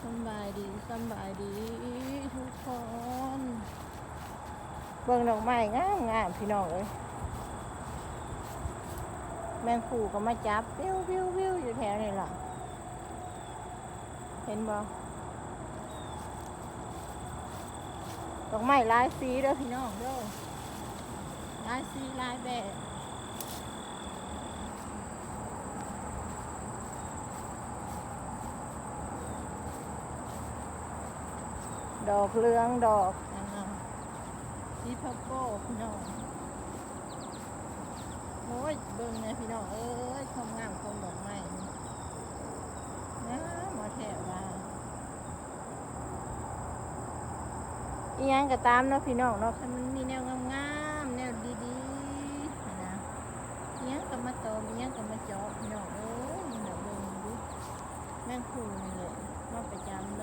ສຳບາຍດີ ສຳບາຍດີທຸກຄົນ. ເບິ່ງດອກໄມ້ງາມໆ ພີ່ນ້ອງເອີຍ. ແມງຜູ້ກໍມາຈັບ ວິວໆໆ ຢູ່ແຖວນີ້ລະ. ເຫັນບໍ່? ດອກໄມ້ຫຼາຍສີເດີພີ່ນ້ອງເດີ ຫຼາຍສີຫຼາຍແບບ. ດອກເຫຼືອງ ດອກອັນນັ້ນ ສີເພີເປີ້ນພີ່ນ້ອງ. ໂອ້ຍ ເບິ່ງແດ່ພີ່ນ້ອງເອີຍ ຄວາມງາມຂອງດອກໄມ້ນີ້ ງາມບໍ່ແທ້ວ່າ. ອີ່ຫຍັງກໍຕາມເນາະພີ່ນ້ອງເນາະ ຄັນມັນມີແນວງາມໆ ແນວດີໆ ຫັ້ນນະ ອີ່ຫຍັງກໍມາຕອມ ອີ່ຫຍັງກໍມາເຈາະ ພີ່ນ້ອງເອີຍ. ນີ້ນະ ເບິ່ງດູ ແມງຜູ້ນີ້ແຫຼະ ມາປະຈຳເລີ